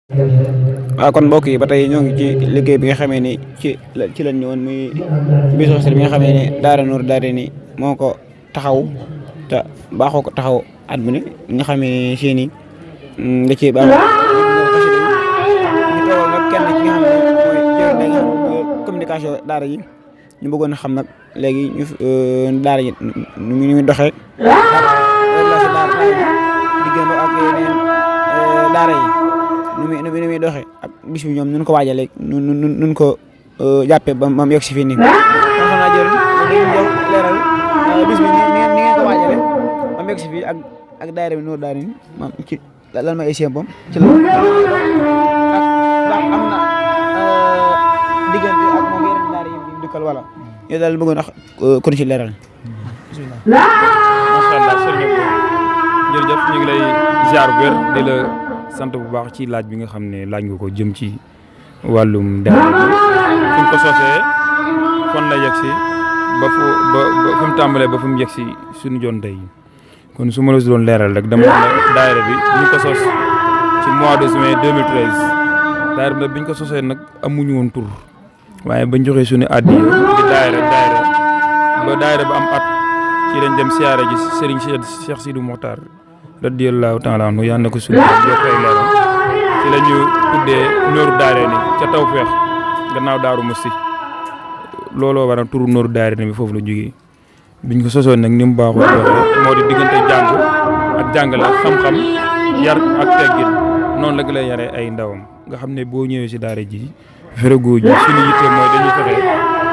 waaw kon mbokk yi ba tey ñoo ngi ci liggéey bi nga xamee ni ci lañ ñëwoon muy ci bisu xasida bi nga xamee ni daara Nour Daarayni moo ko taxaw te baaxoo ko taxaw at mu ne nga xamee ni seeni da ci baax ñu toogal nag kenn ci nga xam ne mooy jëriñ nga communication daara yi ñu bëggoon a xam nag léegi ñu daara yi nu muy doxee relation daara diggante ak yeneen daara yi nu muy doxee ak bis bi ñoom nun ko waajalee nun ko jàppee ba mu yegg si fii nii. kon xam naa jël dañuy jox leeral bis bi ni ngeen ko waajalee ba mu yegg si fii ak daayira bi Nour Daarayni maam ci lan mooy ay symptômes ci la ak am na diggante ak moom yeneen daara yi dëkkal wala yow daal bëggoon wax kon ci leeral. bisimilah. macha allah sëriñ bi jërëjëf ñu ngi lay ziar bu wér di la sant bu baax ci laaj bi nga xam ne laaj nga ko jëm ci wàllum daara bi fi mu ko sosee fan la yegg si ba fu mu tàmbalee ba fu mu yegg si suñu joon tey kon su ma la doon leeral rek dama ne daayira bi ñu ko sos ci mois de juin 2013 daayira bi biñ ko sosee nag amuñu woon tur waaye bañ joxee suñu addiya di daayira ba daayira ba am at ci lañ dem siyaare ji Serigne Cheikh Sidou Mokhtar radiyallahu taala anhu yàlla na ko suñu jokkoo ay leeral ci la ñu tuddee Nour Daarayni ca Tawfeex gannaaw Daaru Musti looloo waral turu Nour Daarayni bi foofu la jógee biñ ko sosoon nag ni mu baaxoo doxee moo di diggante jàng ak jàngale ak xam-xam yar ak teggin noonu la lay yaree ay ndawam nga xam ne boo ñëwee si daara ji ferego ji suñu yitte mooy dañuy fexe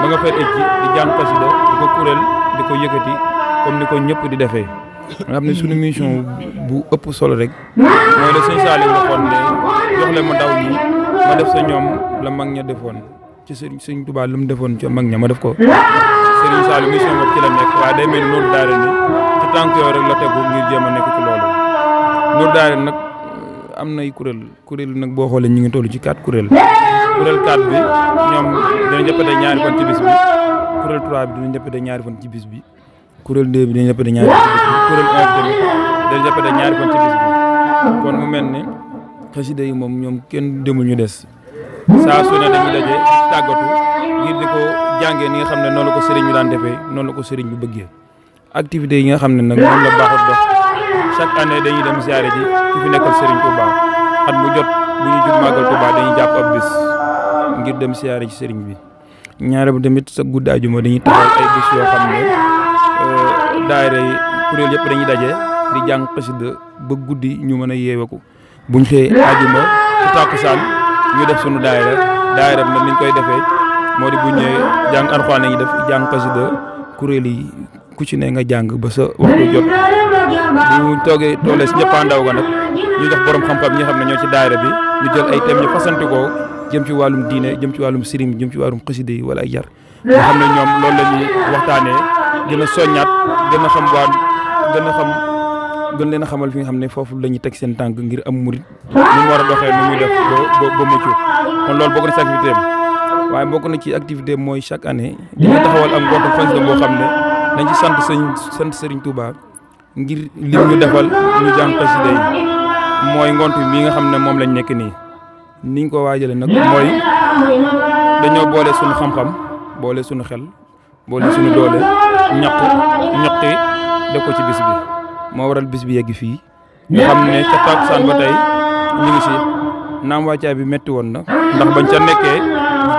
ba nga fay ejji di jàng xasida di ko kuréel di ko yëkkati comme ni ko ñëpp di defee nga xam ne suñu mission bu ëpp solo rek mooy la sëñ Saliou waxoon ne jox leen ma ndaw ñi ma def sa ñoom la mag ña defoon ci sëñ Tuubaa lu mu defoon ci mag ña ma def ko sëriñ Saliou mission boobu ci la nekk waaye day mel ni Nour Daarayni ci tànk yooyu rek la tegu ngir jéem a nekk ci loolu Nour Daarayni nag am nay kuréel nag boo xoolee ñu ngi toll ci 4 kuréel 4 bi ñoom dina jëppate ñaari fan ci bis bi kuréel 3 bi dina jëppate ñaari fan ci bis bi kuréel 2 bi dina jëppate ñaari fan ci bis bi kuréel 1 bi tamit dina jëppate ñaari fan ci bis bi kon mu mel ni xasida yi moom ñoom kenn demul ñu des saa su ne dañuy daje tàggatu ngir di ko jàngee ni nga xam ne noonu la ko sëriñ bi daan defee noonu la ko sëriñ bi bëggee activités yi nga xam ne nag moom la baaxut dox chaque année dañuy dem ziare ji ku fi nekkal sëriñ Touba at mu jot bu ñu jub màggal Touba dañuy jàpp ab bis ngir dem ziare ci sëriñ bi ñaare bu tamit sa guddi ajuma dañuy taxawal ay bis yoo xam ne daayira yi kuréel yëpp dañuy daje di jàng xasida ba guddi ñu mën a yeeweku buñ xëyee ajuma ci tàkkusaan ñu def sunu daayira bi nag niñ koy defee moo di bu ñëwee jàng Alxuraan la ñuy def jàng xasida kuréel yi ku ci ne nga jàng ba sa waxtu jot bu tollee si njëppaandaw ga nag ñu jox borom xam-xam ñi nga xam ne ñoo ci daayira bi ñu jël ay thèmes ñu fasanti ko jëm ci wàllum diine jëm ci wàllum sëriñ jëm ci wàllum xasida yi wala ay yar nga xam ne ñoom loolu la ñuy waxtaanee gën a soññaat gën leen a xamal fi nga xam ne foofu la ñuy teg seen tànk ngir am murit ñu war a doxee nu muy def ba mucc kon loolu bokk na ci activité am waaye bokk na ci activité mooy chaque année dina taxawal am ngootu xasida boo xam ne dañ ci sant Serigne Touba ngir lim ñu defal ñu jàng xasida yi mooy ngont mi nga xam ne moom lañ nekk nii niñ ko waajale nag mooy dañoo boole suñu xam-xam boole suñu xel boole suñu doole ñaqi def ko ci bis bi moo waral bis bi yegg fii nga xam ne ca takkusaan ba tey ñu ngi si naam wàccaay bi métti woon na ndax bañ ca nekkee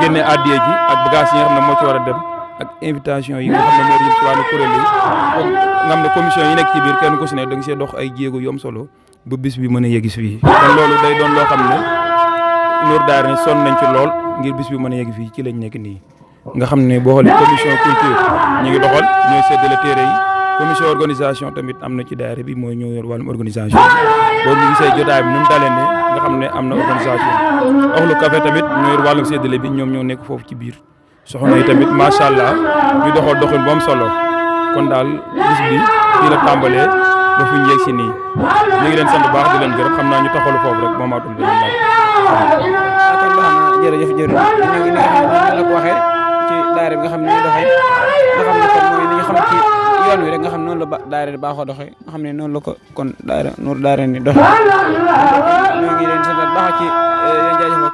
génne addiya ji ak bagage yi nga xam ne moo ci war a dem ak invitation yi nga xam ne moo di ci wàllu kuréel yi nga xam ne commission yi nekk ci biir kenn ku si ne da nga see dox ay jéego yu am solo ba bis bi mën a yegg fii kon loolu day doon loo xam ne Nour Daarayni sonn nañ ci lool ngir bis bi mën a yegg fii ci lañ nekk nii nga xam ne boo xoolee commission culture ñu ngi doxal ñooy séddale téere yi commission organisation tamit am na ci daayira bi mooy ñoo yor wàllum organisation boo ñu gisee jotaay bi nu mu dalee ne nga xam ne am na organisation Oxlu Café tamit ñoo yor wàllum séddale bi ñoom ñoo nekk foofu ci biir soxna yi tamit macha allah ñu doxal doxin bu am solo kon daal bis bi fii la tàmbalee ba fi ñu yegg si nii ñu ngi leen sant bu baax di leen gërëm xam naa ñu taxalu foofu rek moom atul beneen laaj. kon baax na jërëjëf ñu ngi la ko waxee ci daayira bi nga xam ne ñuy doxee nga xam ne kon mooy li nga xam ci yoon wi rek nga xam noonu la daayira baaxoo doxee nga xam ne noonu la ko kon daayira Nour Daarayni doxee ñoo ngi leen sant baax ci yéen jaajëfal